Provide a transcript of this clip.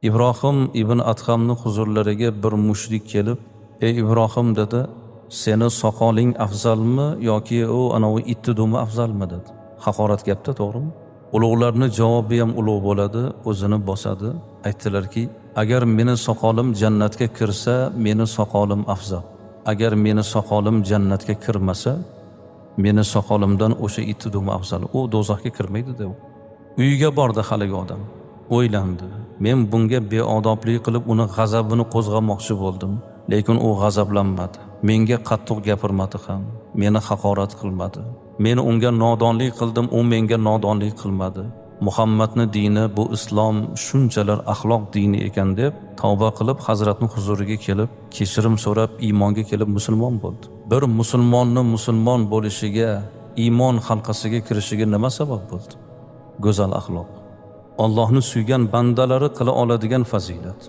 Ibrohim ibn Adhamni huzurlariga bir mushrik kelib, "Ey Ibrohim", dedi, "seni soqoling afzalmi yoki u anavi itni dumi afzalmi?" dedi. Haqorat gapda, to'g'rimi? Ulug'larni javobi ham ulug' bo'ladi, o'zini bosadi. Aytdilarki, agar meni soqolim jannatga kirsa, meni soqolim afzal. Agar meni soqolim jannatga kirmasa, meni soqolimdan o'sha itni dumi afzal. U do'zaxga kirmaydi dedi. Uyiga bordi haligi odam. O'ylandi. Men bunga beodoblik qilib uni g'azabini qo'zg'amoqchi bo'ldim, lekin u g'azablanmadi. Menga qattiq gapirmadi ham, meni haqorat qilmadi. Men unga nodonlik qildim, u menga nodonlik qilmadi. Muhammadni dini, bu islom shunchalar axloq dini ekan deb tavba qilib, hazratning huzuriga kelib, kechirim so'rab, iymonga kelib musulmon bo'ldi. Bir musulmonni musulmon bo'lishiga, iymon halqasiga kirishiga nima sabab bo'ldi? Go'zal axloq. Allohni suygan bandalari qila oladigan fazilat.